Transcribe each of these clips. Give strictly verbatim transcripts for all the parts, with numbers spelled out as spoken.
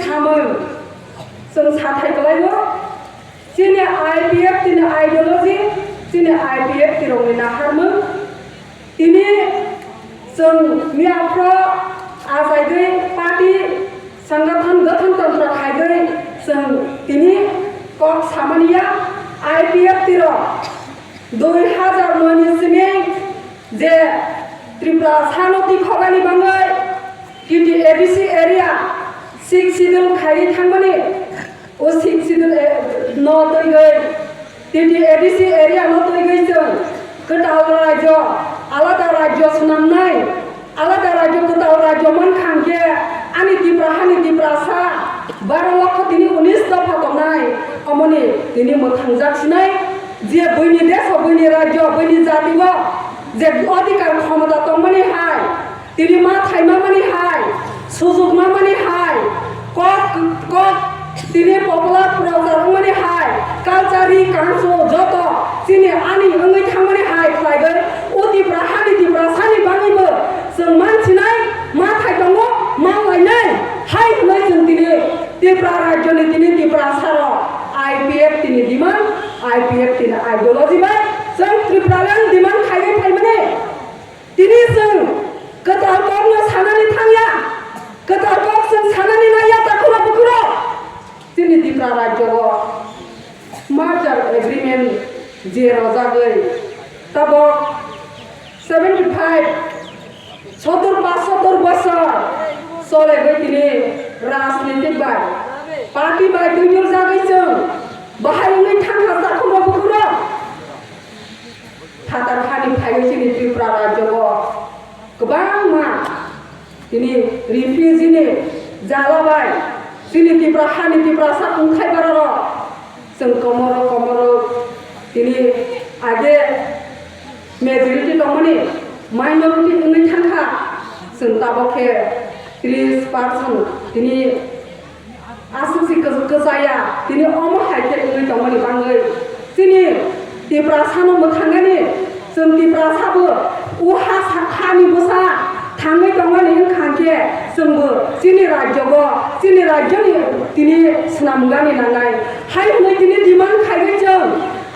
Samung, chwng sathai kwlaio, chini I P F T ni ideology, chini I P F T rokni naharmung, tini chwng miyaphro achaigwi party sangathon gothontantro khaigwi chwng tini kok samani ya. I P F T rok dui hazar noi ni simi je Tripura sano tikhogani bangwi T T A D C area six schedule khaiwi thangmani, o six schedule, eh, no twigwi T T A D C area no twigwi chwng kwtal rajyo, alada rajyo swnamnai, alada rajyo kwtal rajyo mankha hwnkhe ani Tipra hani Tiprasa baro lokho tini unis dopha tongnai, omoni tini mwthangjak sinai je buini desh, buini rajyo, buini jati o je adhikar khomota tongmani hai, tini ma thaima mani hai, sujuk ma mani hai, kok, kok, tini popular prochar wngmani hai, culture ri kanso joto chini ani wngwi thangmani hai khlaiwi o Tipra hani Tipra sani bagwibo chwng mansinai, ma thai tongo, ma lainai hai hwnwi chwng tini Tipra rajyoni tini Tiprasa rok I P F T ni demand, I P F T ni ideology bai chwng Tipraland demand khaiwi phaimani. Tini chwng kwtal kokno sanani thangya, kwtal kok chwng sanani naiya, takhurok bukhurok. Chini Tipra rajyo o merger agreement je rojagwi tabok seventy five, sotor pach sotor bosor solegwi tini rajnitik bai, party bai twitur jagwi chwng bahai wngwi thangkha, takhurok bukhurok. Phatar hani phaiwi chini Tripura rajyo o kwbangma tini refugee ni jala bai chini Tripura hani Tiprasa wngkhai bara rok chwng komoro komoro tini age majority tongmani minority wngwi thangkha, chwng tabok khe tris percent tini aswk se kwch-, kwchaya, tini omo hai khe wngwi tongmani bagwi chini Tiprasano mwthangani, chwng Tiprasabo o ha sa-, hani bwsa thangwi tongmani wngkha hwnkhe chwngbo chini rajyogo, chini rajyoni tini swnamgani nangnai hai hwnwi tini demand khaiwi chwng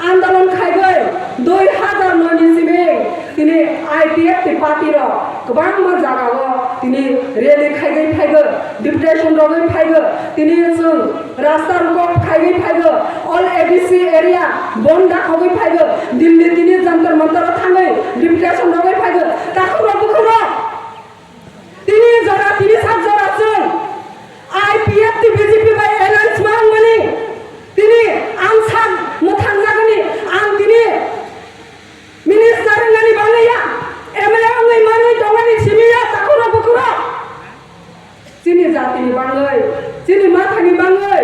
andolon khaiwi dui hazar noi ni simi tini I P F T party rok kwbangma jagao tini rally khaiwi phaigo, deputation rogwi phaigo, tini chwng rasta rogo khaiwi phaigo, all A D C area bon dakhogwi phaigo, Delhi tini Jantar Mantar o thangwi deputation rogwi phaigo, takhuk rok bukhuk rok. Tini jora, tini sak jora chwng I P F T B J P bai alliance ma wngmani, tini ang sak mwthang jagani, ang tini minister wngnani bagwi ya, M L A wngwi manwi tongmani simi ya, takhuk rok bukhuk rok. Chini jatini bagwi, chini mathani bagwi,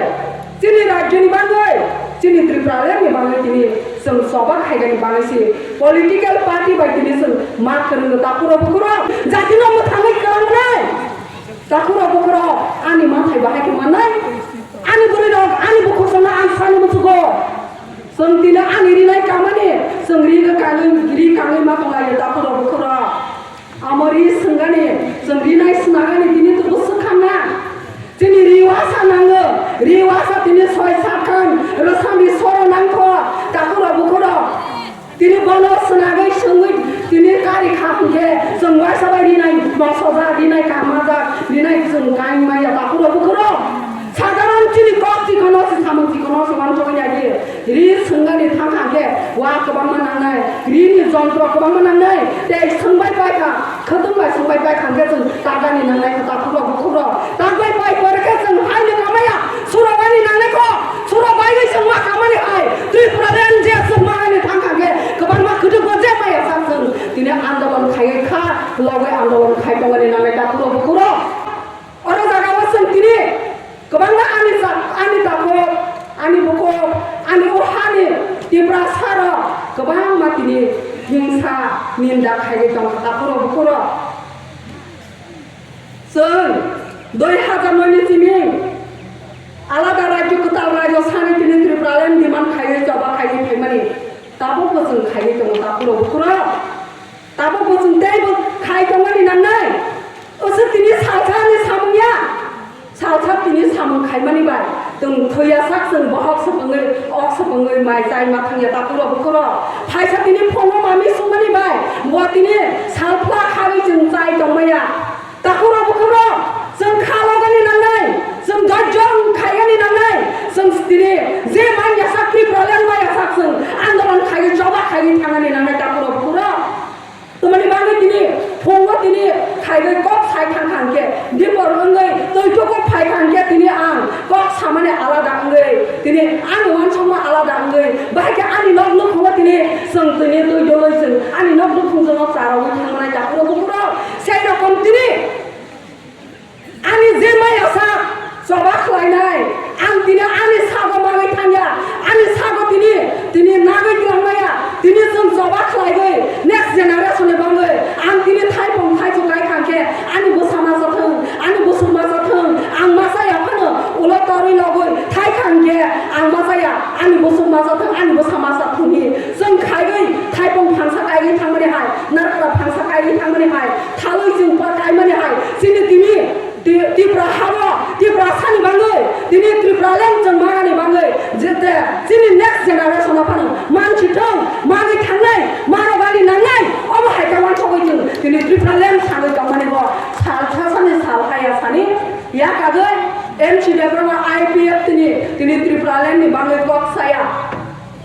chini rajyoni bagwi, chini Tripura lemni bagwi tini chwng choba khaigani bagwi si political party bai tini chwng ma kwrwngno takhuk rok bukhuk rok jatino mwthangwi kwrwngnai. Takhuk rok bukhuk rok ani mathai bahai khe mannai, ani bwrwi rok ani bukhuk songno ang sani muchugo. Chwng tini ani rinai kamani chwng ri kangwi, ri kangwi ma tonglaio takhuk rok bukhuk rok. Amo ri swngani, chwng rinai snagani tini tubu swkangna. Chini ri wasa nango, ri wasa tini soi satkhan rwsani soro nangkho, takhuk rok bukhuk rok. Tini bono swnagwi swngwi tini kari kha hwnkhe chwng waisa bai rinai mosojak, rinai kaham majak, rinai chwng kaing maya takhuk rok bukhuk rok. Sadharon chini kok chikono se samung chikono se uansukya di. Ri swngani thangkha khe wa kwbangma nangnai, ri ni jontro kwbangma nangnai, tei swngbai paikha, khwtwng bai swngbai paikha khe chwng tagani nangnai khe takhuk rok bukhuk rok. Tagbai pai pore khe chwng haino kamaya, suro bani nangnai kho, suro baiwi chwng ma kamani hai, Tripura rang je chwng ma haino thangkha khe kwbangma kwtwkgo je maya sak chwng tini andolon khaiwi kha, logwi andolon khai tongmani nangnai takhuk rok bukhuk rok. Oro jagao chwng tini kwbangma ani sa-, ani takhuk, ani bukhuk, ani o hani Tiprasa rok kwbangma tini hingsa ninda khaiwi tongkha takhuk rok bukhuk rok. Chwng dui hazar noi ni simi alada rajyo kwtal rajyo sani tini Tripura len demand khaiwi choba khaiwi phaimani tabukbo chwng khaiwi tongo takhuk rok bukhuk rok. Tabukbo chwng teibo khai tongmani nangnai. Oso tini salsa ni samung ya. Salsa tini samung Mani bai, chwng thwiya sak chwng bohok swpwngwi, ok swpwngwi mai chai ma thangya takhuk rok bukhuk rok. Phaisa tini phungo mami sumani bai, bo tini salphla hawi chwng chai tongmaya. Takhuk rok bukhuk rok, chwng kha logani nangnai, chwng dojjong khaigani nangnai, chwng tini je manya sak Tripura le manya sak chwng andolon khaiwi choba khaiwi thangani nangnai takhuk rok bukhuk rok. Tamani bagwi tini phungo tini khaigwi kok sai thang thang khe, dipor wngwi twi tokok phai thang khe tini ang kok samani alada wngwi, tini ani uansukma alada wngwi, bahai khe ani nok nukhungo tini chwng tini twi doloi chwng ani nok nukhung chwng charogwi thangmani takhuk rok bukhuk rok. Sei rokom tini Ani je maya sak choba khlainai, ang tini ani sago manwi thangya, ani sago tini, tini nagwi twlang maya, tini chwng choba khlaiwi next generation ni bagwi ang tini thaipung thaichuk kai thang khe ani bwsa masa thung, ani bwswk masa thung, ang masa ya phano ulo torwi logwi thai thang khe ang masa ya, ani bwswk masa thung, ani bwsa masa thung hi chwng khaiwi thaipung phangsa kaiwi thangmani hai, narkra phangsa kaiwi thangmani hai. Thalwi chwng pa kaimani hai, chini tini Ti-, Tripura hao, Tripura sani bagwi, tini Tripura land chwng manani bagwi, jete chini next generation o phano mansi thung, manwi thangnai, mano gari nangnai, omo hai khe uansukwi chwng tini Tripura land sangwi tongmani bo sal sasani sal haya sani yakagwi M C Debbarma I P F tini, tini Tripura land ni bagwi kok saya.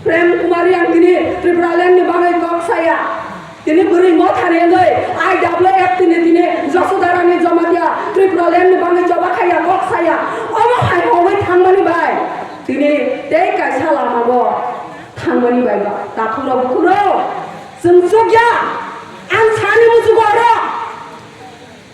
Prem Kumar yang tini Tripura land ni bagwi kok saya. Tini bwrwi motha rengwi I W F tini tini Jasodharani Jamatia Tripura land ni bagwi choba khaya kok saya. Omo hai hogwi thangmani bai tini tei kaisa lama bo thangmani bai ba takhuk rok bukhuk rok chwng chukya ang sani muchungo oro.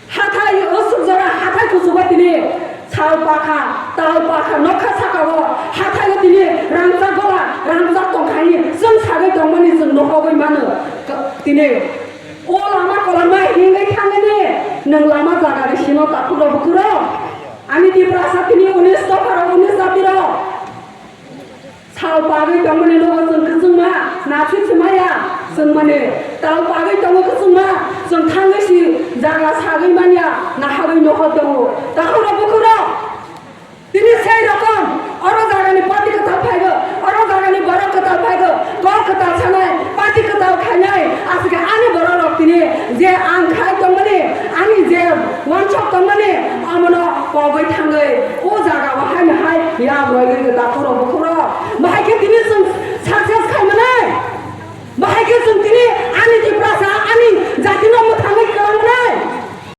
Hathai usuk jora hathai kuchugo tini sal pakha, tal pakha, nokha sakao hathai o tini rangchak gola, rangchak tongkhaini chwng sagwi tongmani chwng nohogwi mano. Ka-, tini o lama koloma hingwi thangani nwng lama jaga ri sino takhuk rok bukhuk rok. Ani Tiprasa tini unis dopha rok, unis jati rok. Sal pagwi tongmani nogo chwng kwchwngma, nathik se maya, chwng mani tal pagwi tongo kwchwngma, chwng thangwi si jaga sagwi manya, nahagwi nohor tongo. Takhuk rok bukhuk rok, tini sei rokom, oro jagani party kwtal phaigo, oro jagani borok kwtal phaigo, kok kwtal sanai, party kwtal khainai, aswkhe ani borok rok tini je ang khai tongmani, ani je Wansok tongmani, amono pogwi thangwi, o jaga o haino hai yam roigwi gwi takhuk rok bukhuk rok. Bahai khe tini chwng success khai manai. Bahai khe chwng tini ani Tiprasa, ani jatino